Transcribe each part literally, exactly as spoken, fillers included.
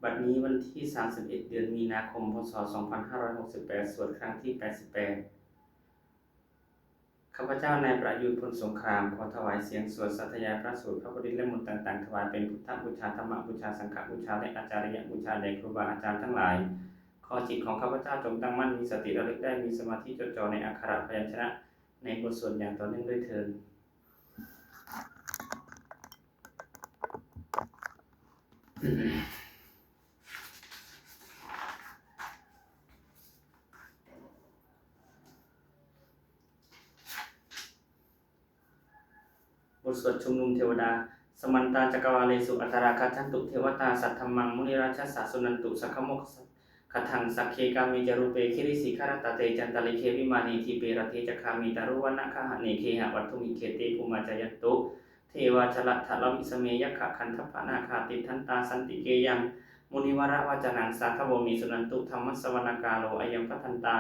บัดนี้วันที่ 31 เดือนมีนาคม พ.ศ. 2568 สวดครั้งที่ 88 ข้าพเจ้านายประยูร พลสงคราม ขอถวายเสียงสวดสาธยายพระสูตร พระปริตร และมนต์ต่างๆ ถวายเป็นพุทธบูชา ธรรมบูชา สังฆบูชา และอาจาริยบูชาแด่ครูบาอาจารย์ทั้งหลาย ขอจิตของข้าพเจ้าจงตั้งมั่น มีสติระลึกได้ มีสมาธิจดจ่อในอักขระพยัญชนะ ในบทสวดอย่างต่อเนื่องด้วยเทอญ บทสวดชุมนุมเทวดา Samantā cakkavāḷesu atrāgacchantu devatā, saddhammaṃ munirājassa suṇantu saggamokkhadaṃ. Sagge kāme ca rūpe girisikharataṭe cantalikkhe vimāne, dīpe raṭṭhe ca gāme taruvanagahane gehavatthumhi khette, bhummā cāyantu devā jalathalavisame yakkhagandhabbanāgā, tiṭṭhantā santike yaṃ munivaravacanaṃ sādhavo me suṇantu. Dhammassavanakālo ayambhadantā.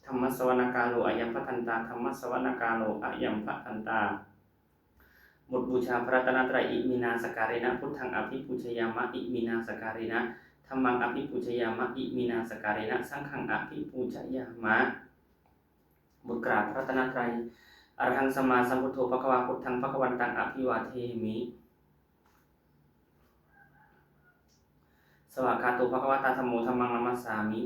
Dhammassavanakālo ayambhadantā. Dhammassavanakālo ayambhadantā. บทบูชาพระรัตนตรัย Iminā sakkārena buddhaṃ abhipūjayāma, iminā sakkārena dhammaṃ abhipūjayāma, iminā sakkārena saṅghaṃ abhipūjayāma. บทกราบพระรัตนตรัย Arahaṃ sammāsambuddho bhagavā, buddhaṃ bhagavantaṃ abhivādemi. Svākkhāto bhagavatā dhammo, dhammaṃ namassāmi.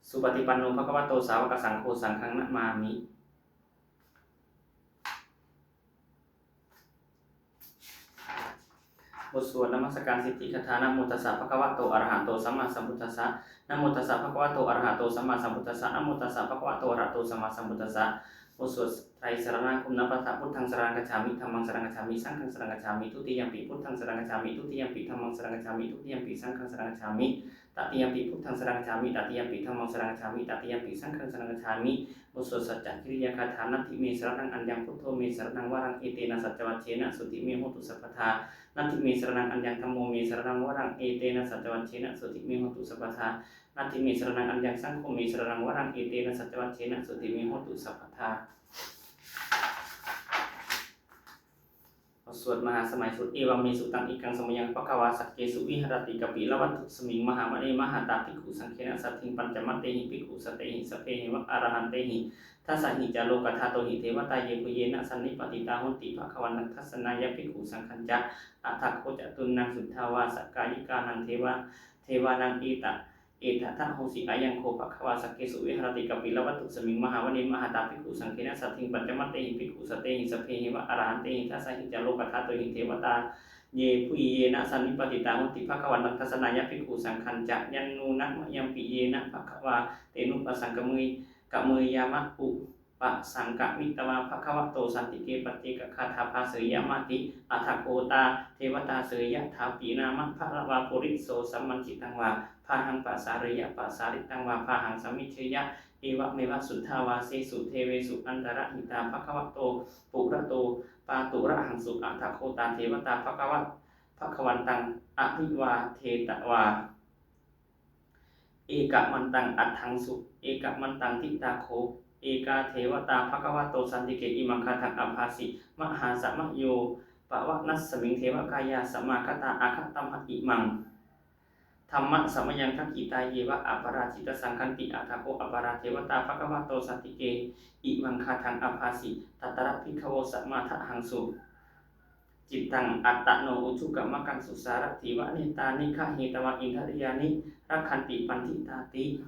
Supaṭipanno bhagavato sāvakasaṅgho, saṅghaṃ namāmi. บทสวดนมัสการสิทธิคาถา Namo tassa bhagavato arahato sammāsambuddhassa. Namo tassa bhagavato arahato sammāsambuddhassa. Namo tassa bhagavato arahato sammāsambuddhassa. บทสวดไตรสรณคมนปาฐะ Buddhaṃ saraṇaṃ gacchāmi. Dhammaṃ saraṇaṃ gacchāmi. Saṅghaṃ saraṇaṃ gacchāmi. Dutiyampi buddhaṃ saraṇaṃ gacchāmi. Dutiyampi dhammaṃ saraṇaṃ gacchāmi. Dutiyampi saṅghaṃ saraṇaṃ gacchāmi. Tatiyampi buddhaṃ saraṇaṃ gacchāmi. Tatiyampi dhammaṃ saraṇaṃ gacchāmi. Tatiyampi saṅghaṃ saraṇaṃ gacchāmi. บทสวดสัจจกิริยาคาถา Natthi me saraṇaṃ aññaṃ, buddho me saraṇaṃ varaṃ, etena saccavajjena sotthi me hotu sabbadā. Natthi me saraṇaṃ aññaṃ, dhammo me saraṇaṃ varaṃ, etena saccavajjena sotthi me hotu sabbadā. Natthi me saraṇaṃ aññaṃ, saṅgho me saraṇaṃ varaṃ, etena saccavajjena sotthi me hotu sabbadā. บทสวดมหาสมัยสูตร Evaṃ me sutaṃ. Ekaṃ samayaṃ bhagavā sakkesu viharati kapilavatthusmiṃ mahāvane mahatā bhikkhusaṅghena saddhiṃ pañcamattehi bhikkhusatehi sabbeheva arahantehi. Dasahi ca lokadhātūhi devatā yebhuyyena sannipatitā honti bhagavantaṃ dassanāya bhikkhusaṅghañca. Atha kho catunnaṃ suddhāvāsakāyikānaṃ deva devānaṃ eta Etadahosi: ayaṃ kho bhagavā sakkesu viharati kapilavatthusmiṃ mahāvane mahatā bhikkhusaṅghena saddhiṃ pañcamattehi bhikkhusatehi sabbeheva arahantehi. Dasahi ca lokadhātūhi devatā yebhuyyena sannipatitā honti bhagavantaṃ dassanāya bhikkhusaṅghañca. Yannūna mayampi yena bhagavā tenupasaṅkameyyāma, upa saṅkamitvā bhagavato santike paccekagāthā bhāseyyāmāti. Atha kho tā devatā seyyathāpi nāma balavā puriso sammiñjitaṃ vā bāhaṃ pasāreyya, pasāritaṃ vā bāhaṃ sammiñjeyya, evameva suddhāvāsesu devesu antarahitā bhagavato purato pāturahaṃsu. Atha kho tā devatā bhagava bhagavantaṃ abhivādetvā ekamantaṃ aṭṭhaṃsu. Ekamantaṃ ṭhitā kho ekā devatā bhagavato santike imaṃ gāthaṃ abhāsi: Mahāsamayo pavanasmiṃ, devakāyā samāgatā, āgatamha imaṃ dhammasamayaṃ, dakkhitāyeva aparājitasaṅghanti. Atha kho aparā devatā bhagavato santike imaṃ gāthaṃ abhāsi: Tatra bhikkhavo samādahaṃsu, cittaṃ attano ujukamakaṃsu, sārathīva nettāni gahetvā, indriyāni rakkhanti paṇḍitāti.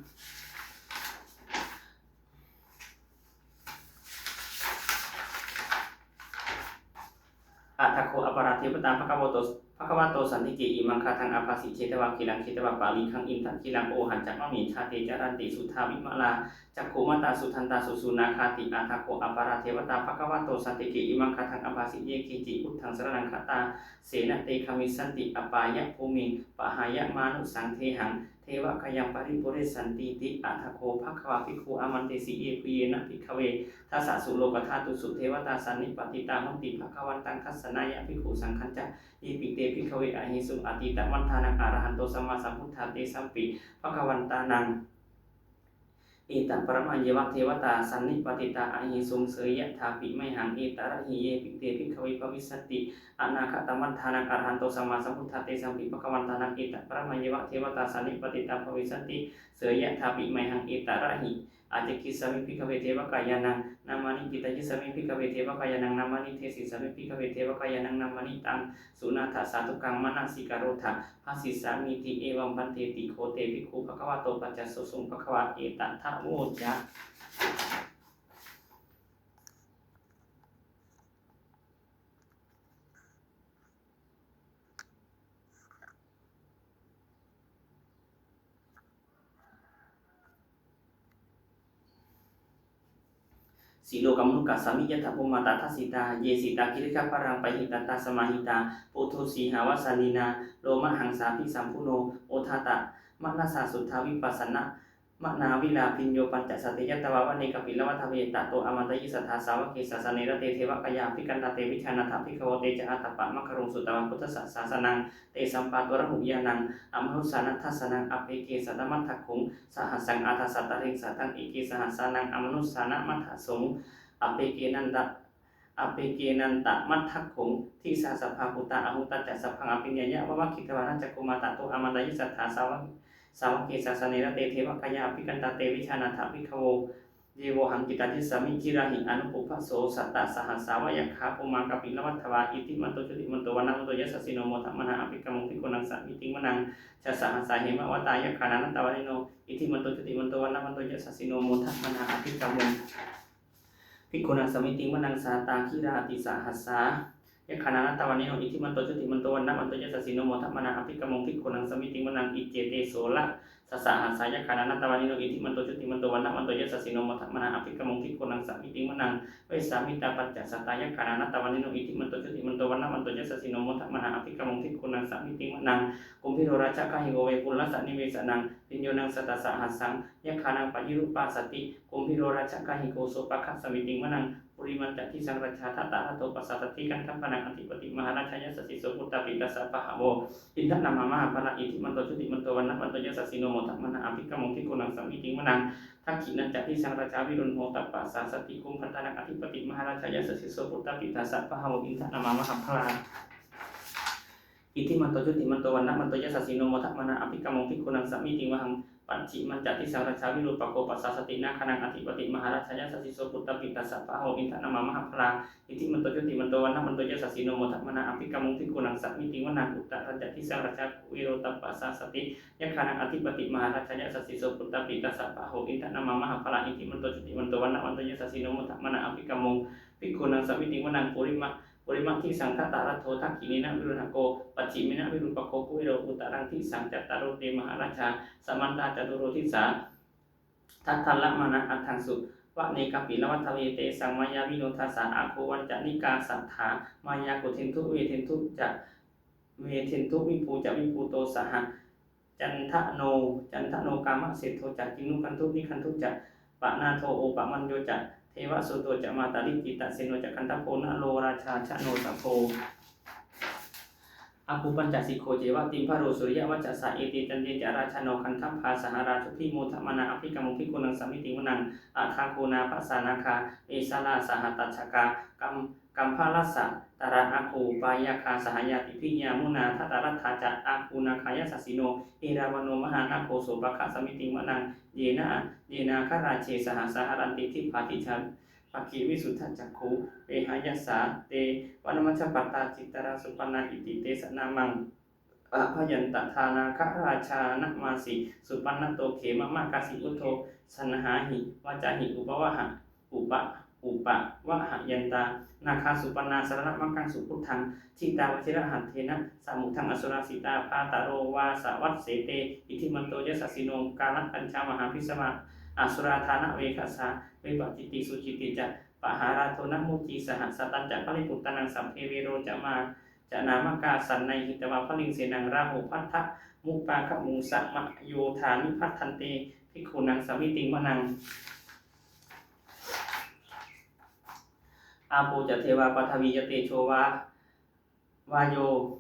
Atha kho aparā devatā bhagavato bhagavato santike imaṃ gāthaṃ abhāsi: Chetvā khīlaṃ chetvā palighaṃ, indakhīlaṃ ohaccamanejā, te caranti suddhā vimalā, cakkhumatā sudantā susunāgāti. Atha kho aparā devatā bhagavato santike imaṃ gāthaṃ abhāsi: Ye keci buddhaṃ saraṇaṃ gatāse, na te gamissanti apāyabhūmiṃ, pahāya mānusaṃ dehaṃ, devakāyaṃ paripūressantīti. Atha kho bhagavā bhikkhū āmantesi: Yebhuyyena bhikkhave dasasu lokadhātūsu devatā sannipatitā honti bhagavantaṃ dassanāya bhikkhusaṅghañca. Yepi te bhikkhave ahesuṃ atītamaddhānaṃ arahanto sammāsambuddhā, tesampi bhagavantānaṃ Etaparamāyeva devatā sannipatitā ahesuṃ, seyyathāpi mayhaṃ etarahi. Yepi te bhikkhave bhavissanti anāgatamaddhānaṃ arahanto sammāsambuddhā, tesampi bhagavantānaṃ etaparamāyeva devatā sannipatitā bhavissanti, seyyathāpi mayhaṃ etarahi. Ācikkhissāmi bhikkhave devakāyānaṃ nāmāni, kittayissāmi bhikkhave devakāyānaṃ nāmāni, desissāmi bhikkhave devakāyānaṃ nāmāni, taṃ suṇātha sādhukaṃ manasikarotha bhāsissāmīti. Evaṃ bhanteti kho te bhikkhū bhagavato paccassosuṃ. Bhagavā etadavoca. Silokamanukassāmi yattha bhummā tadassitā, ye sitā girigabbharaṃ pahitattā samāhitā. Puthū sīhāva sallīnā lomahaṃsābhisambhuno, odātamanasā suddhā vippasannamanāvilā. Bhiyyo pañcasate ñatvā vane kāpilavatthave, tato āmantayi satthā sāvake sāsane rate. Devakāyā abhikkantā te vijānātha bhikkhavo, te ca ātappamakaruṃ sutvā buddhassa sāsanaṃ. Tesaṃ pāturahu ñāṇaṃ amanussāna dassanaṃ, appeke satamaddakkhuṃ sahassaṃ atha sattariṃ. Sataṃ eke sahassānaṃ amanussānamaddasuṃ, appekenantaṃ appekenantamaddakkhuṃ disā sabbā phuṭā ahu. Tañca sabbaṃ abhiññāya vavakkhitvāna cakkhumā, tato āmantayi satthā sāva- sāvake sāsane rate. Devakāyā abhikkantā te vijānātha bhikkhavo, ye vohaṃ kittayissāmi girāhi anupubbaso. Sattasahassā va yakkhā bhummā kāpilavatthavā, iddhimanto jutimanto vaṇṇavanto yasassino, modamānā abhikkāmuṃ bhikkhūnaṃ samitiṃ vanaṃ. Chasahassā hemavatā yakkhā nānattavaṇṇino, iddhimanto jutimanto vaṇṇavanto yasassino, modamānā abhikkāmuṃ bhikkhūnaṃ samitiṃ vanaṃ. Sātāgirā tisahassā yakkhā nānattavaṇṇino, iddhimanto jutimanto vaṇṇavanto yasassino, modamānā abhikkāmuṃ bhikkhūnaṃ samitiṃ vanaṃ. Iccete soḷasasahassā yakkhā nānattavaṇṇino, iddhimanto jutimanto vaṇṇavanto yasassino, modamānā abhikkāmuṃ bhikkhūnaṃ samitiṃ vanaṃ. Vessāmittā pañcasatā yakkhā nānattavaṇṇino, iddhimanto jutimanto vaṇṇavanto yasassino, modamānā abhikkāmuṃ bhikkhūnaṃ samitiṃ vanaṃ. Kumbhīro rājagahiko vepullassa nivesanaṃ, bhiyyo naṃ satasahassaṃ yakkhānaṃ payirupāsati, kumbhīro rājagahiko sopāga samitiṃ vanaṃ. Purimañca disaṃ rājā dhataraṭṭho pasāsati, gandhabbānaṃ ādhipati mahārājā yasassi so. Puttāpi tassa bahavo indanāmā mahabbalā, iddhimanto jutimanto vaṇṇavanto yasassino, modamānā abhikkāmuṃ bhikkhūnaṃ samitiṃ vanaṃ. Dakkhiṇañca disaṃ rājā virūḷho tappasāsati, kumbhaṇḍānaṃ ādhipati mahārājā yasassi so. Puttāpi tassa bahavo indanāmā mahabbalā, iddhimanto jutimanto vaṇṇavanto yasassino, modamānā abhikkāmuṃ bhikkhūnaṃ samitiṃ vanaṃ. Pacchimañca disaṃ rājā virūpakkho pasāsati, nāgānaṃ ādhipati mahārājā yasassi so. Puttāpi tassa bahavo indanāmā mahabbalā, iddhimanto jutimanto vaṇṇavanto yasassino, modamānā abhikkāmuṃ bhikkhūnaṃ samitiṃ vanaṃ. Uttarañca disaṃ rājā kuvero tappasāsati, yakkhānaṃ ādhipati mahārājā yasassi so. Puttāpi tassa bahavo indanāmā mahabbalā, iddhimanto jutimanto vaṇṇavanto yasassino, modamānā abhikkāmuṃ bhikkhūnaṃ samitiṃ vanaṃ. Purima purimaṃ disaṃ dhataraṭṭho, dakkhiṇena virūḷhako, pacchimena virūpakkho kuvero. Uttaraṃ disaṃ cattāro te mahārājā samantā caturo disā, daddallamānā aṭṭhaṃsu vane kāpilavatthave. Tesaṃ māyāvino dāsā āgū vañcanikā saṭhā, māyā kuṭeṇḍu veṭeṇḍu ca veṭeṇḍu, viṭū ca viṭuṭo saha, candano candano kāmaseṭṭho ca, kinnughaṇḍu nighaṇḍu ca, panādo opamañño ca devasūto ca mātali, cittaseno ca gandhabbo naḷo rājā janosabho. Āgū pañcasikho ceva timbarū suriyavaccasā, ete caññe ca rājāno gandhabbā saha rājubhi, modamānā abhikkāmuṃ bhikkhūnaṃ samitiṃ vanaṃ. Athāgū nābhasā nāgā vesālā sahatacchakā, kam kambalassatarā āgū pāyāgā saha ñātibhi. Yāmunā dhataraṭṭhā ca āgū nāgā yasassino, erāvaṇo mahānāgo sopāga samitiṃ vanaṃ. Yena yenāgarāje sahasā haranti dibbā dijā pakkhi visuddhacakkhū, vehāyasā te vanamajjhapattā citrā supaṇṇā iti tesa nāmaṃ. Abhayantadā nāgarājānamāsi, supaṇṇato khemamakāsi buddho saṇhāhi vācāhi upavaha upa upavahayantā nāgā supaṇṇā saraṇamakaṃsu buddhaṃ. Jitā vajirahatthena samuddaṃ asurā sitā, bhātaro vāsavassete iddhimanto yasassino. Kālakañjā mahābhismā asurā dānaveghasā, vepacitti sucitti ca pahārādo namucī saha. Satañca baliputtānaṃ sabbe verocanāmakā, sannayhitvā baliṃ senaṃ rāhubhaddamupāgamuṃ, samayodāni bhaddante bhikkhūnaṃ samitiṃ vanaṃ. Āpo ca devā paṭhavī ca tejo vā vāyo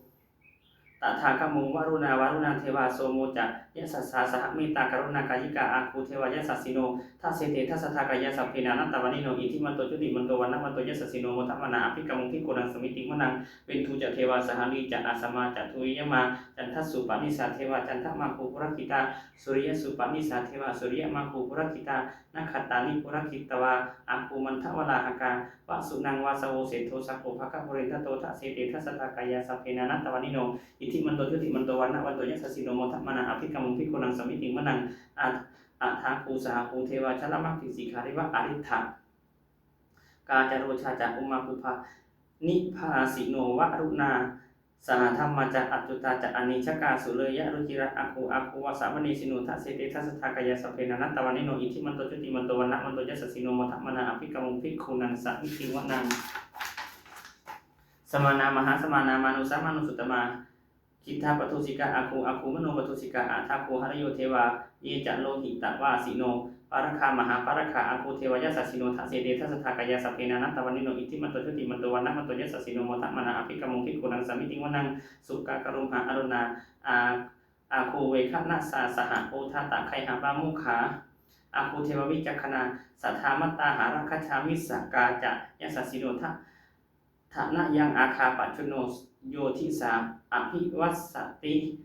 tadāgamuṃ, varuṇā vāruṇā devā somo ca yasasā saha. Mettākaruṇākāyikā āgū devā yasassino, Dasete dasadhā kāyā sabbe nānattavaṇṇino, iddhimanto jutimanto vaṇṇavanto yasassino, modamānā abhikkāmuṃ bhikkhūnaṃ samitiṃ vanaṃ. Veṇḍū ca devā sahalī ca asamā ca duve yamā, candassūpanisā devā candamāgū purakkhitā, suriyassūpanisā devā suriyamāgū purakkhitā, nakkhattāni purakkhitvā āgū mandavalāhakā. Vasūnaṃ vāsavo seṭṭho sakkopāga purindado, dasete dasadhā kāyā sabbe nānattavaṇṇino, iddhimanto jutimanto vaṇṇavanto yasassino, modamānā abhikkāmuṃ bhikkhūnaṃ samitiṃ vanaṃ. Athāgū sahabhū devā jalamaggisikhāriva, ariṭṭhakā ca rojā ca ummāpupphanibhāsino, varuṇā sahadhammā ca accutā ca anejakā, sūleyyarucirā āgū āgū vāsavanesino, dasete dasadhā kāyā sabbe nānattavaṇṇino, iddhimanto jutimanto vaṇṇavanto yasassino, modamānā abhikkāmuṃ bhikkhūnaṃ samitiṃ vanaṃ. Samānā mahāsamānā mānusā mānusuttamā, khiḍḍāpadūsikā āgū āgū manopadūsikā, athāgū harayo devā ye ca lohitavāsino, pāragā mahāpāragā āgū devā yasassino, dasete dasadhā kāyā sabbe nānattavaṇṇino, iddhimanto jutimanto vaṇṇavanto yasassino, modamānā abhikkāmuṃ bhikkhūnaṃ samitiṃ vanaṃ. Sukkā karumhā aruṇā ā- āgū veghanasā saha, odātagayhā pāmokkhā āgū devā vicakkhaṇā, sadāmattā hāragajā missakā ca yasassino, da- thanayaṃ āgā pajjunno yo disā abhivassati.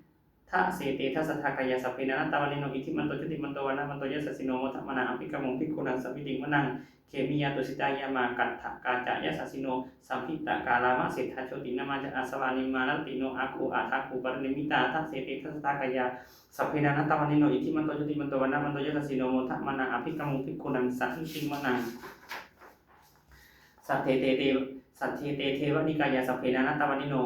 Dasete dasadhā kāyā sabbe nānattavaṇṇino, iddhimanto jutimanto vaṇṇavanto yasassino, modamānā abhikkāmuṃ bhikkhūnaṃ samitiṃ vanaṃ. Khemiyā tusitā yāmā kaṭṭhakā ca yasassino, lambitakā lāmaseṭṭhā jotināmā ca āsavā, nimmānaratino āgū athāgū paranimmitā. Dasete dasadhā kāyā sabbe nānattavaṇṇino, iddhimanto jutimanto vaṇṇavanto yasassino, modamānā abhikkāmuṃ bhikkhūnaṃ samitiṃ vanaṃ. Saṭṭhete de- saṭṭhete devanikāyā sabbe nānattavaṇṇino,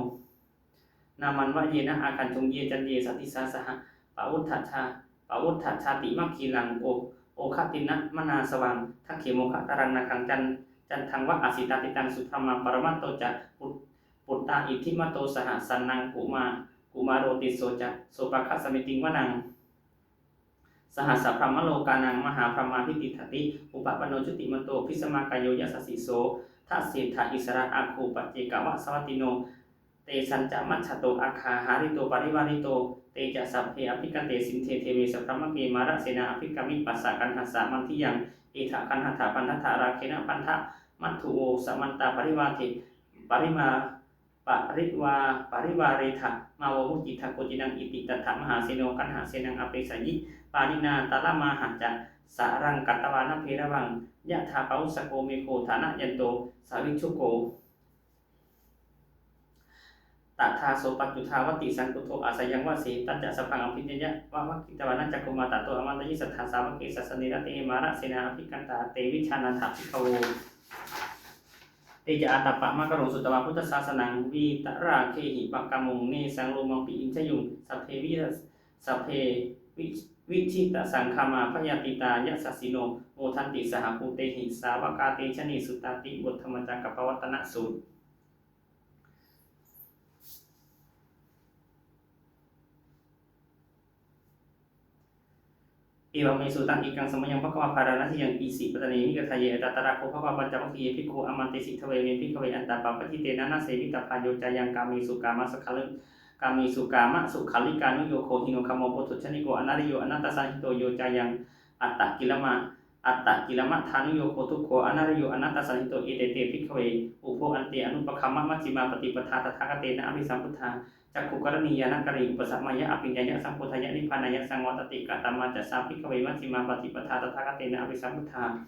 nāmanvayena āgañchuṃ ye caññe sadisā saha. Pavutthajā- pavutthajātimakhīlaṃ o- oghatiṇṇamanāsavaṃ, dakkhemoghataraṃ nāgaṃ can- candaṃva asitātitaṃ. Subrahmā paramatto ca put- puttā iddhimato saha, sanaṅkumā- kumāro tisso ca sopāga samitiṃ vanaṃ. Sahassabrahmalokānaṃ mahābrahmābhitiṭṭhati, upapanno jutimanto bhismākāyo yasassi so. Dasettha issarā āgū paccekavasavattino, tesañca majjhato āgā hārito parivārito. Te ca sabbe abhikkante sinde deve sabrahmake, mārasenā abhikkāmi passa kaṇhassa mandiyaṃ. Etha gaṇhatha bandhatha rāgena bandhamatthu vo, samantā parivāre- parivā- parivā- parivāretha mā vo muñcittha koci naṃ. Iti tattha mahāseno kaṇhasenaṃ apesayi, pāṇinā talamāhacca saraṃ katvāna bheravaṃ. Yathā pāvussako megho thanayanto savijjuko, tadā so paccudāvatti saṅkuddho asayaṃvase. Tañca sabbaṃ abhiññāya vavakkhitvāna cakkhumā, tato āmantayi satthā sāvake sāsane rate. Mārasenā abhikkantā te vijānātha bhikkhavo. Te ca ātappamakaruṃ sutvā buddhasāsanaṃ, vītarāgehi pakkāmuṃ nesaṃ lomampi iñjayuṃ. Sabbe vira- sabbe vi- vijitasaṅgāmā bhayātītā yasassino, modanti saha bhūtehi sāvakā te janesutāti. บท Dhammacakkappavattanasūtru. Evaṃ me sutaṃ. Ekaṃ samayaṃ bhagavā bārāṇasiyaṃ isipatane migadāye, tatra kho bhagavā pañcavaggiye bhikkhū āmantesi: Dveme, bhikkhave, antā pabbajitena na sevitabbā, yo cāyaṃ kāmesu kāmasukhalli- kāmesu kāmasukhallikānuyogo hīno gammo pothujjaniko anariyo anatthasañhito, yo cāyaṃ attakilama- attakilamathānuyogo dukkho anariyo anatthasañhito. Ete te, bhikkhave, ubho ante anupagamma majjhimā paṭipadā tathāgatena abhisambuddhā, cakkhukaraṇī ñāṇakaraṇī upasamāya abhiññāya sambodhāya nibbānāya saṃvattati. Katamā ca sā, bhikkhave, majjhimā paṭipadā tathāgatena abhisambuddhā,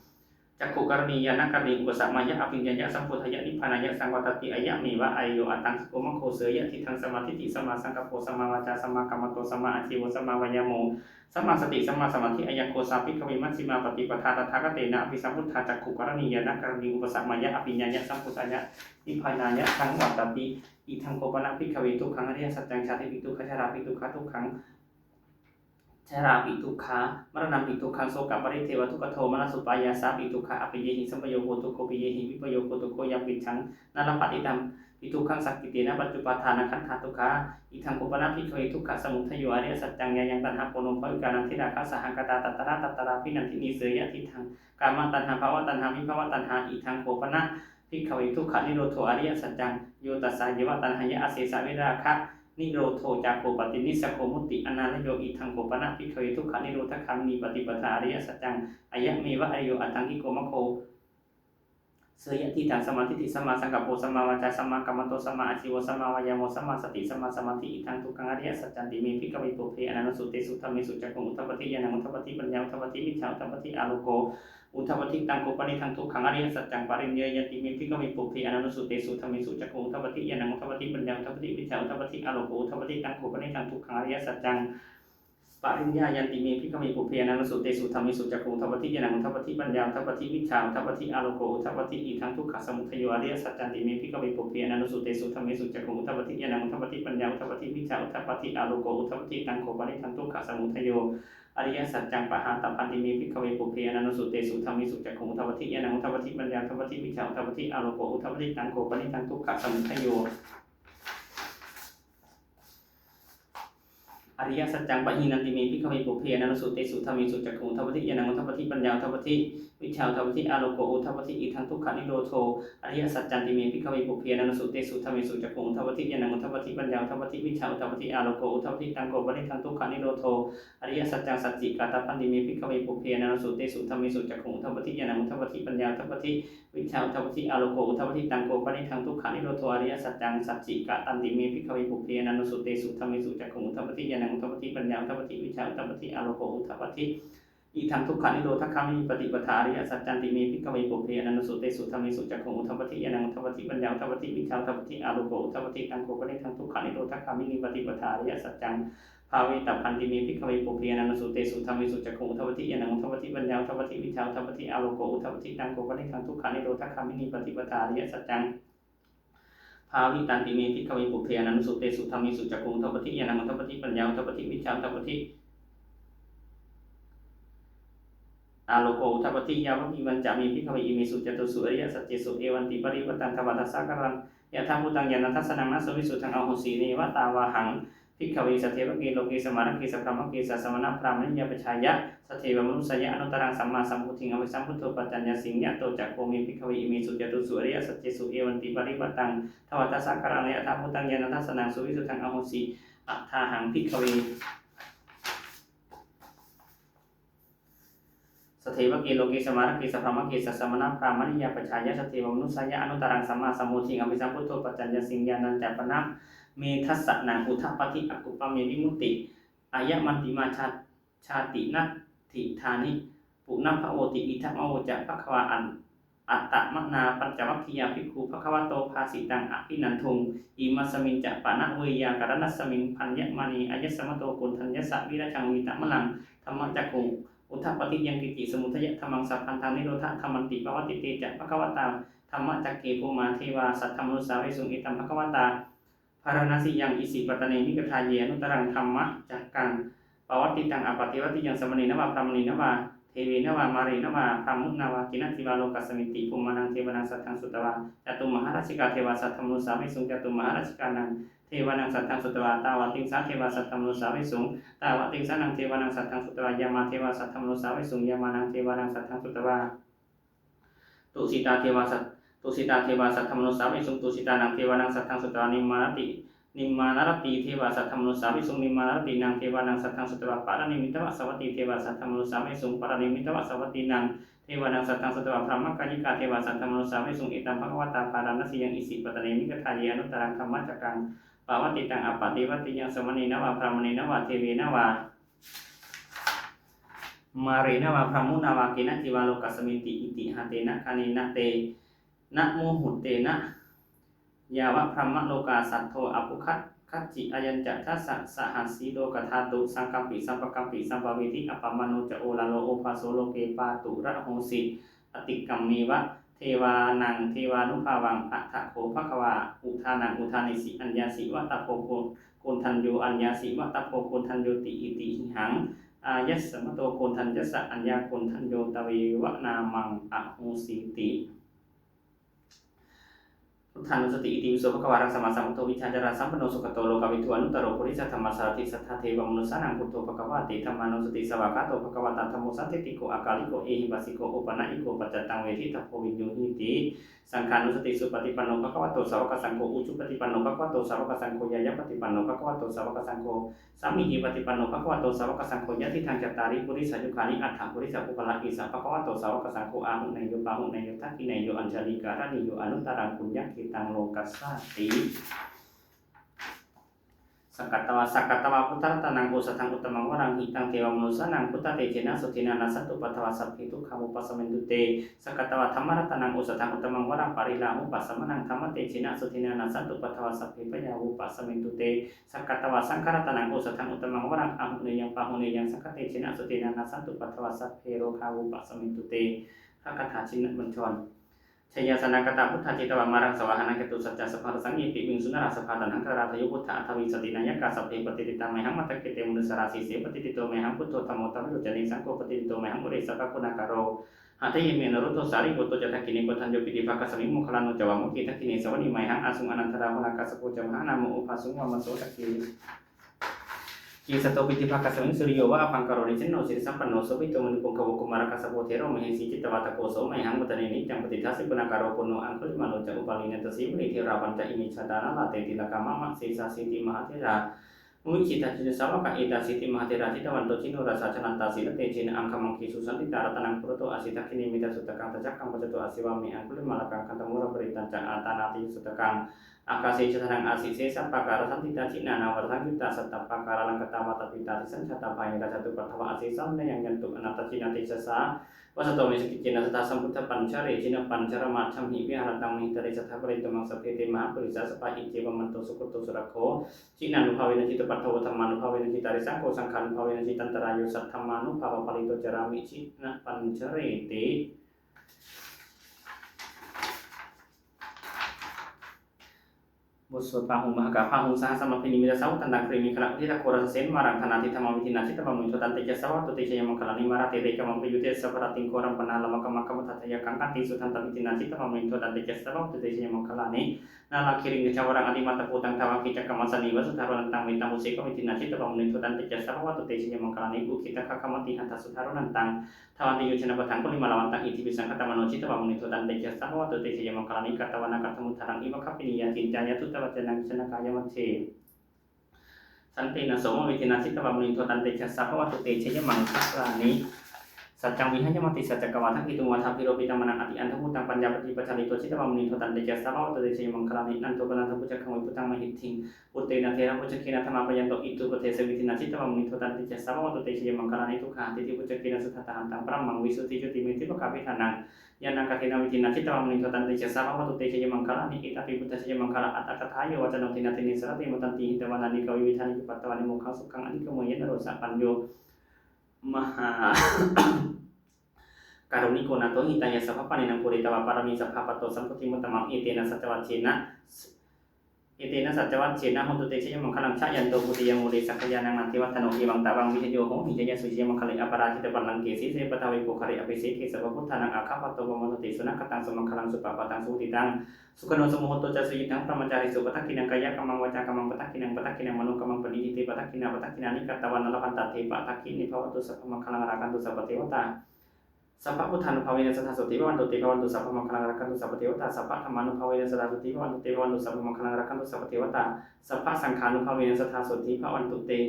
cakkhukaraṇī ñāṇakaraṇī upasamāya abhiññāya sambodhāya nibbānāya saṃvattati? Ayameva ariyo aṭṭhaṅgiko maggo, seyyathīdaṃ: sammādiṭṭhi sammāsaṅkappo sammāvācā sammākammanto sammāājīvo sammāvāyāmo sammāsati sammāsamādhi. Ayaṃ kho sā, bhikkhave, majjhimā paṭipadā tathāgatena abhisambuddhā, cakkhukaraṇī ñāṇakaraṇī upasamāya abhiññāya sambodhāya nibbānāya saṃvattati. Idaṃ kho pana, bhikkhave, dukkhaṃ ariyasaccaṃ: jātipi dukkha, jarāpi dukkha, dukkhaṃ jarāpi dukkhā, maraṇampi dukkhaṃ, sokaparidevadukkhadomanassupāyāsāpi dukkhā, appiyehi sampayogo dukkho, piyehi vippayogo dukkho, yampicchaṃ na labhati tampi dukkhaṃ, saṅkhittena pañcupādānakkhandhā dukkhā. Idaṃ kho pana, bhikkhave, dukkhasamudayo ariyasaccaṃ: yāyaṃ taṇhā ponobbhavikā nandirāgasahagatā, tatra tatrābhinandinī, seyyathīdaṃ: kāmataṇhā bhavataṇhā vibhavataṇhā. Idaṃ kho pana, bhikkhave, dukkhanirodho ariyasaccaṃ: yo tassāyeva taṇhāya asesavirāga nirodho cāgo paṭinissaggo mutti anālayo. Idaṃ kho pana bhikkhave dukkhanirodhagāminī paṭipadā ariyasaccaṃ. Ayameva ariyo aṭṭhaṅgiko maggo, seyyathīdaṃ: sammādiṭṭhi sammāsaṅkappo sammāvācā sammākammanto sammāājīvo sammāvāyāmo sammāsati sammāsamādhi. Idaṃ dukkhaṃ ariyasaccanti me bhikkhave pubbe ananussutesu dhammesu cakkhuṃ udapādi ñāṇaṃ udapādi paññā udapādi vijjā udapādi āloko udapādi. Taṃ kho panidaṃ dukkhaṃ ariyasaccaṃ pariññeyyanti me bhikkhave pubbe ananussutesu dhammesu cakkhuṃ udapādi ñāṇaṃ udapādi paññā udapādi vijjā udapādi āloko udapādi. Taṃ kho panidaṃ dukkhaṃ ariyasaccaṃ pariññāyanti me bhikkhave pubbe ananussutesu dhammesu cakkhuṃ udapādi ñāṇaṃ udapādi paññā udapādi vijjā udapādi āloko udapādi. Idaṃ dukkhasamudayo ariyasaccanti me bhikkhave pubbe ananussutesu dhammesu cakkhuṃ udapādi ñāṇaṃ udapādi paññā udapādi vijjā udapādi āloko udapādi. Taṃ kho panidaṃ dukkhasamudayo ariyasaccaṃ pahātabbanti me bhikkhave pubbe ananussutesu dhammesu cakkhuṃ udapādi ñāṇaṃ udapādi paññā udapādi vijjā udapādi āloko udapādi. Taṃ kho panidaṃ dukkhasamudayo ariyasaccaṃ pahīnanti me bhikkhave pubbe ananussutesu dhammesu cakkhuṃ udapādi ñāṇaṃ udapādi paññā udapādi vijjā udapādi āloko udapādi. Idaṃ dukkhanirodho ariyasaccanti me bhikkhave pubbe ananussutesu dhammesu cakkhuṃ udapādi ñāṇaṃ udapādi paññā udapādi vijjā udapādi āloko udapādi. Taṃ kho panidaṃ dukkhanirodho ariyasaccaṃ sacchikatabbanti me bhikkhave pubbe ananussutesu dhammesu cakkhuṃ udapādi ñāṇaṃ udapādi paññā udapādi vijjā udapādi āloko udapādi. Taṃ kho panidaṃ dukkhanirodho ariyasaccaṃ sacchikatanti me bhikkhave pubbe ananussutesu dhammesu cakkhuṃ udapādi ñāṇaṃ udapādi paññā udapādi vijjā udapādi āloko udapādi. Idaṃ dukkhanirodhagāminī paṭipadā ariyasaccanti me bhikkhave pubbe ananussutesu dhammesu cakkhuṃ udapādi ñāṇaṃ udapādi paññā udapādi vijjā udapādi āloko udapādi. Taṃ kho panidaṃ dukkhanirodhagāminī paṭipadā ariyasaccaṃ bhāvetabbanti me bhikkhave pubbe ananussutesu dhammesu cakkhuṃ udapādi ñāṇaṃ udapādi paññā udapādi vijjā udapādi āloko udapādi. Taṃ kho panidaṃ dukkhanirodhagāminī paṭipadā ariyasaccaṃ bhāvitanti me bhikkhave pubbe ananussutesu dhammesu cakkhuṃ udapādi ñāṇaṃ udapādi paññā udapādi vijjā udapādi āloko udapādi. Yāvakīvañca me bhikkhave imesu catūsu ariyasaccesu evantiparivaṭṭaṃ dvādasākāraṃ yathābhūtaṃ ñāṇadassanaṃ na suvisuddhaṃ ahosi, neva tāvāhaṃ bhikkhave sadevake loke samārake sabrahmake sassamaṇabrāhmaṇiyā pajāya sadevamanussāya anuttaraṃ sammāsambodhiṃ abhisambuddho paccaññāsiṃ. Yato ca kho me bhikkhave imesu catūsu ariyasaccesu evantiparivaṭṭaṃ dvādasākāraṃ yathābhūtaṃ ñāṇadassanaṃ suvisuddhaṃ ahosi, athāhaṃ bhikkhave sadevake loke samārake sabrahmake sassamaṇabrāhmaṇiyā pajāya sadevamanussāya anuttaraṃ sammāsambodhiṃ abhisambuddho paccaññāsiṃ. Ñāṇañca pana me dassanaṃ udapādi, akuppā me vimutti, ayamantimā jā- jāti, natthidāni punabbhavoti. Idamavoca bhagavā. An- attamanā pañcavaggiyā bhikkhū bhagavato bhāsitaṃ abhinanduṃ. Imasmiñca pana veyyākaraṇasmiṃ bhaññamāne āyasmato Koṇḍaññassa virajaṃ vītamalaṃ dhammacakkhuṃ udapādi: yaṅkiñci samudayadhammaṃ sabbantaṃ nirodhadhammanti. Pavattite ca bhagavatā dhammacakke bhummā devā saddamanussāvesuṃ. Etambhagavatā Bārāṇasiyaṃ Isipatane Migadāye anuttaraṃ dhammacakkaṃ pavattitaṃ appaṭivattiyaṃ samaṇena vā brāhmaṇena vā devena vā mārena vā brahmunā vā kenaci vā lokasminti. Bhummānaṃ devānaṃ saddaṃ sutvā cātummahārājikā devā saddamanussāvesuṃ. Cātummahārājikānaṃ devānaṃ saddaṃ sutvā tāvatiṃsā devā saddamanussāvesuṃ. Tāvatiṃsānaṃ devānaṃ saddaṃ sutvā yāmā devā saddamanussāvesuṃ. Yāmānaṃ devānaṃ saddaṃ sutvā tusitā devā sat- tusitā devā saddamanussāvesuṃ. Tusitānaṃ devānaṃ saddaṃ sutvā nimmānaratī nimmānaratī devā saddamanussāvesuṃ. Nimmānaratīnaṃ devānaṃ saddaṃ sutvā paranimmitavasavattī devā saddamanussāvesuṃ. Paranimmitavasavattīnaṃ devānaṃ saddaṃ sutvā brahmakāyikā devā saddamanussāvesuṃ. Etambhagavatā Bārāṇasiyaṃ Isipatane Migadāye anuttaraṃ dhammacakkaṃ pavattitaṃ appaṭivattiyaṃ samaṇena vā brāhmaṇena vā devena vā mārena vā brahmunā vā kenaci vā lokasminti. Itiha tena khaṇena tena muhuttena yāva brahmalokā saddo appuggaccati. Ayañca dasasahassī lokadhātu saṅkampi sampakampi sampavedhi. Appamāṇo ca oḷāro obhāso loke pāturahosi. Atikkammeva devānaṃ devānubhāvaṃ. Atha kho bhagavā udānaṃ udānesi: aññāsi vata bho Koṇḍañño, aññāsi vata bho Koṇḍaññoti. Itihidaṃ āyasmato Koṇḍaññassa aññākoṇḍañño tveva nāmaṃ ahosīti. Buddhānussati. Itipi so bhagavā arahaṃ sammāsambuddho vijjācaraṇasampanno sugato lokavidū anuttaro purisadammasārathi satthā devamanussānaṃ buddho bhagavāti. Dhammānussati. Svākkhāto bhagavatā dhammo sandiṭṭhiko akāliko ehipassiko opanayiko paccattaṃ veditabbo viññūhīti. saṅghānussati. Supaṭipanno bhagavato sāvakasaṅgho, ujupaṭipanno bhagavato sāvakasaṅgho, ñāyapaṭipanno bhagavato sāvakasaṅgho, sāmīcipaṭipanno bhagavato sāvakasaṅgho, yadidaṃ cattāri purisayugāni aṭṭha purisapuggalā, esa bhagavato sāvakasaṅgho, āhuneyyo pāhuneyyo dakkhiṇeyyo añjalikaraṇīyo anuttaraṃ puññakkhettaṃ lokassāti. Sakkatvā, sakkatvā buddharatanaṃ osathaṃ uttamaṃ varaṃ, hitaṃ devamanussānaṃ buddhatejena sotthinā, nassantupaddavā sabbe dukkhā vūpasamentu te. Sakkatvā dhammaratanaṃ osathaṃ uttamaṃ varaṃ, pariḷāhūpasamanaṃ dhammatejena sotthinā, nassantupaddavā sabbe bhayā vūpasamentu te. Sakkatvā saṅgharatanaṃ osathaṃ uttamaṃ varaṃ, āhuneyyaṃ pāhuneyyaṃ saṅghatejena sotthinā, nassantupaddavā sabbe rogā vūpasamentu te. คาถาชินบัญชร Jayāsanāgatā buddhā jetvā māraṃ savāhanaṃ, catusaccāsabhaṃ rasaṃ ye piviṃsu narāsabhā. Taṇhaṅkarādayo buddhā aṭṭhavīsati nāyakā, sabbe patiṭṭhitā mayhaṃ matthake te munissarā. Sīse patiṭṭhito mayhaṃ buddho dhammo dvilocane, saṅgho patiṭṭhito mayhaṃ ure sabbaguṇākaro. Hadaye me anuruddho sārīputto ca dakkhiṇe, koṇḍañño piṭṭhibhāgasmiṃ moggallāno ca vāmake. Dakkhiṇe savane mayhaṃ āsuṃ ānandarāhulā, kassapo ca mahānāmo ubhāsuṃ vāmasotake. Kesato piṭṭhibhāgasmiṃ suriyo va pabhaṅkaro, nisinno sirisampanno sobhito munipuṅgavo. Kumārakassapo thero mahesī cittavādako, so mayhaṃ vadane niccaṃ patiṭṭhāsi guṇākaro. Puṇṇo aṅgulimālo ca upālī nandasīvalī, therā pañca ime jātā nalāṭe tilakā mama. Sesāsīti mahātherā vijitā jinasāvakā, etāsīti mahātherā jitavanto jinorasā, jalantā sīlatejena aṅgamaṅgesu saṇṭhitā. Ratanaṃ purato āsi dakkhiṇe mettasuttakaṃ, dhajaggaṃ pacchato āsi vāme aṅgulimālakaṃ. Khandhamoraparittañca āṭānāṭiyasuttakaṃ, ākāse chadanaṃ āsi sesā pākārasaṇṭhitā. Jiññānāvarasaṃyuttā sattappākāralaṅkatā, vātapittādisañjātā bāhirajjhattupaddavā, asesaṃ nayaṃ yantu anantajinatejasā. Vasato me sakiccena sadā sambuddhapañjare, jinapañjaramajjhamhi viharantaṃ mahītale, sadā pālentu maṃ sabbe te mahāpurisāsabhā. Iccevamanto sugutto surakkho, jiññānubhāvena jitupaddavo, dhammānubhāvena jitārisaṅgho, saṅghānubhāvena jitantarāyo, saddhammānubhāvapālito carāmi jinapañjareti. บทสวดพาหุงมหากา Bāhuṃ sahassamabhinimmitasāvudhantaṃ, grīmekhalaṃ uditaghorasasenamāraṃ, dānādidhammavidhinā jitavā munindo, tantejasā bhavatu te jayamaṅgalāni. Mārātirekamabhiyujjhitasabbarattiṃ, ghorampanāḷavakamakkhamathaddhayakkhaṃ, khantīsudantavidhinā jitavā munindo, tantejasā bhavatu te jayamaṅgalāni. Nāḷāgiriṃ gajavaraṃ atimattabhūtaṃ, dāvaggicakkamasanīva sudāruṇantaṃ, mettambusekavidhinā jitavā munindo, tantejasā bhavatu te jayamaṅgalāni. Ukkhittakhaggam atihatthasudāruṇantaṃ, dhāvantiyojanapathaṅgulimālavantaṃ, iddhībhisaṅkhatamano jitavā munindo, tantejasā bhavatu te jayamaṅgalāni. Katvāna kaṭṭhamudaraṃ iva gabbhinīyā, ciñcāya duṭṭhavacanaṃ janakāyamajjhe, santena somavidhinā jitavā munindo, tantejasā bhavatu te jayamaṅgalāni. Saccaṃ vihāya matisaccakavādaketuṃ, vādābhiropitamanaṃ atiandhabhūtaṃ, paññāpadīpajalito jitavā munindo, tantejasā bhavatu te jayamaṅgalāni. Nandopanandabhujagaṃ vibudhaṃ mahiddhiṃ, puttena therabhujagena damāpayanto, iddhūpadesavidhinā jitavā munindo, tantejasā bhavatu te jayamaṅgalāni. Duggāhadiṭṭhibhujagena sudaṭṭhahatthaṃ, brahmaṃ visuddhijutimiddhibakābhidhānaṃ, ñāṇāgadena vidhinā jitavā munindo, tantejasā bhavatu te jayamaṅgalāni. Etāpi buddhajayamaṅgalaaṭṭhagāthā, yo vācano dinadine sarate matandī, hitvānanekavividhāni cupaddavāni, mokkhaṃ sukhaṃ adhigameyya naro sapañño. Mahākāruṇiko nātho, hitāya sabbapāṇinaṃ, pūretvā pāramī sabbā, patto sambodhimuttamaṃ. Etena saccavajjena, etena saccavajjena, hotu te jayamaṅgalaṃ. Jayanto bodhiyā mūle, sakyānaṃ nandivaḍḍhano, evaṃ tvaṃ vijayo hohi, jayassu jayamaṅgale, aparājitapallaṅke, sīse paṭhavipokkhare, abhiseke sabbabuddhānaṃ, aggappatto pamodati. Sunakkhattaṃ sumaṅgalaṃ, supabhātaṃ suhuṭṭhitaṃ, sukhaṇo sumuhutto ca, suyiṭṭhaṃ brahmacārisu, padakkhiṇaṃ kāyakammaṃ, vācākammaṃ padakkhiṇaṃ, manokammaṃ paṇidhī te, padakkhiṇā padakkhiṇāni katvāna, labhantatthe padakkhiṇe. Bhavatu sabbamaṅgalaṃ, rakkhantu sabbadevatā, sabbabuddhānubhāvena sadā sotthī bhavantu te. Bhavatu sabbamaṅgalaṃ, rakkhantu sabbadevatā, sabbadhammānubhāvena sadā sotthī bhavantu te. Bhavatu sabbamaṅgalaṃ, rakkhantu sabbadevatā, sabbasaṅghānubhāvena sadā sotthī bhavantu te.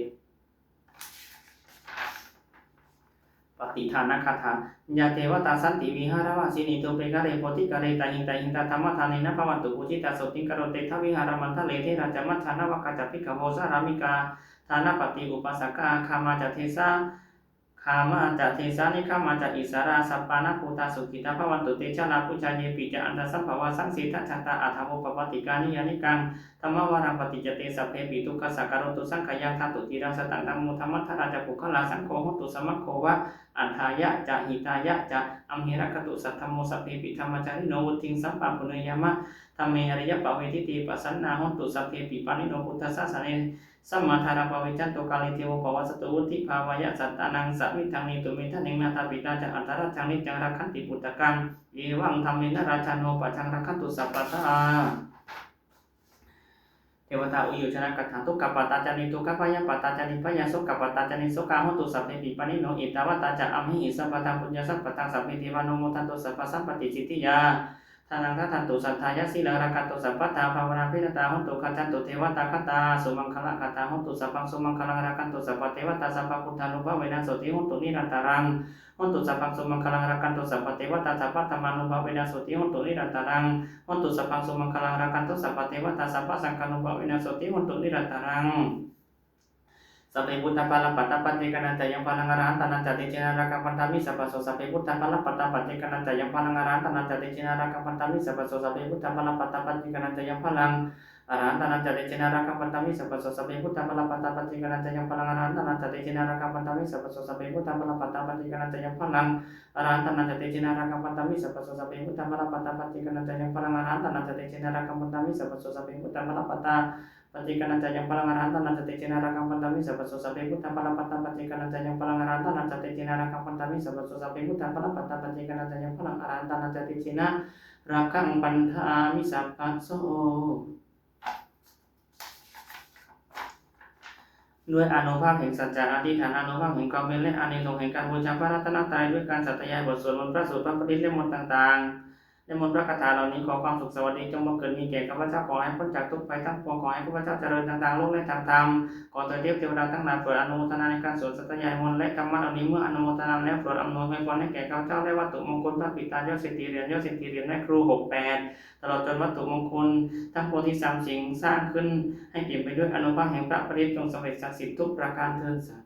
Pattidānagāthā. Yā devatā santi vihāravāsinī, thūpe ghare bodhighare, tahiṃ tahiṃ tā dhammadānena bhavantu pūjitā, sotthiṃ karontedha vihāramaṇḍale. Therā ca majjhā navakā ca bhikkhavo, sārāmikā dānapatī upāsakā, gāmā ca desā, gāmā ca desā nigamā ca issarā, sappāṇabhūtā sukhitā bhavantu te. Jalābujā yepi ca aṇḍasambhavā, saṃsedajātā athavopapātikā, niyyānikaṃ dhammavaraṃ paṭicca te sabbepi dukkhassa karontu saṅkhayaṃ. Ṭhātu ciraṃ sataṃ dhammo, dhammaddharā ca puggalā, saṅgho hotu samaggo va, atthāya ca hitāya ca. Amhe rakkhatu saddhammo, sabbepi dhammacārino, vuḍḍhiṃ sampāpuṇeyyāma, dhamme ariyappavedite. Pasannā hontu sabbepi pāṇino buddhasāsane, sammā dhāraṃ pavecchanto, kāle devo pavassatu, vuḍḍhibhāvāya sattānaṃ, samiddhaṃ netu medaniṃ. Mātā pitā ca atrajaṃ, niccaṃ rakkhanti puttakaṃ, evaṃ dhammena rājāno, pajaṃ rakkhantu sabbadā. Devatāuyyojanagāthā. Dukkhappattā ca niddukkhā, bhayappattā ca nibbhayā, sokappattā ca nissokā, hontu sabbepi pāṇino. Ettāvatā ca amhehi, sambhataṃ puññasampadaṃ, sabbe devānumodantu, sabbasampattisiddhiyā. Dadantu saddhāya sīlaṃ rakkhantu sabbadā bhāvanābhiratā hontu gacchantu devatāgatā. Sumaṅgalagāthā hotu sabbaṃ sumaṅgalaṃ rakkhantu sabbadevatā sabbabuddhānubhāvena sotthī hontu nirantaraṃ. Hontu sabbaṃ sumaṅgalaṃ rakkhantu sabbadevatā sabbadhammānubhāvena sotthī hontu nirantaraṃ. Hontu sabbaṃ sumaṅgalaṃ rakkhantu sabbadevatā sabbasaṅghānubhāvena sotthī hontu nirantaraṃ. Sabbe buddhā balappattā paccekānañca yaṃ balaṃ arahantānañca tejena rakkhaṃ bandhāmi sabbaso. Sabbe buddhā balappattā paccekānañca yaṃ balaṃ arahantānañca tejena rakkhaṃ bandhāmi sabbaso. Sabbe buddhā balappattā paccekānañca yaṃ balaṃ arahantānañca tejena rakkhaṃ bandhāmi sabbaso. Sabbe buddhā balappattā paccekānañca yaṃ balaṃ arahantānañca tejena rakkhaṃ bandhāmi sabbaso. Sabbe buddhā balappattā paccekānañca yaṃ balaṃ arahantānañca tejena rakkhaṃ bandhāmi sabbaso. Sabbe buddhā balappattā paccekānañca yaṃ balaṃ arahantānañca tejena rakkhaṃ bandhāmi sabbaso. Sabbe buddhā balappattā paccekānañca yaṃ balaṃ arahantānañca tejena rakkhaṃ bandhāmi sabbaso. Sabbe buddhā balappattā paccekānañca yaṃ balaṃ arahantānañca tejena rakkhaṃ bandhāmi sabbaso. Sabbe buddhā balappattā paccekānañca yaṃ balaṃ arahantānañca tejena rakkhaṃ bandhāmi sabbaso. ด้วยอานุภาพแห่งสัจจะอธิษฐาน อานุภาพแห่งความเพียร และอานิสงส์แห่งการบูชาพระรัตนตรัย ด้วยการสาธยายบทสวดมนต์พระสูตร พระปริตร และมนต์ต่างๆ และมนต์พระคาถาเหล่านี้ ขอความสุขสวัสดีจงบังเกิดมีแก่ข้าพเจ้า ขอให้พ้นจากทุกข์ภัยทั้งปวง ขอให้ข้าพเจ้าเจริญทางโลกและทางธรรม ขอเทพเทวดาทั้งหลายโปรดอนุโมทนาในการสวดสาธยายมนต์และธรรมะเหล่านี้ เมื่ออนุโมทนาแล้วโปรดอำนวยอวยพรให้แก่ข้าพเจ้า และวัตถุมงคลพระปิดตายอดเศรษฐี เหรียญยอดเศรษฐี เหรียญแม่ครู หกแปด ตลอดจนวัตถุมงคลทั้งปวงที่สามสิ่งสร้างขึ้น ให้เปี่ยมไปด้วยอานุภาพแห่งพระปริตร จงสำเร็จศักดิ์สิทธิ์ทุกประการเทอญ สา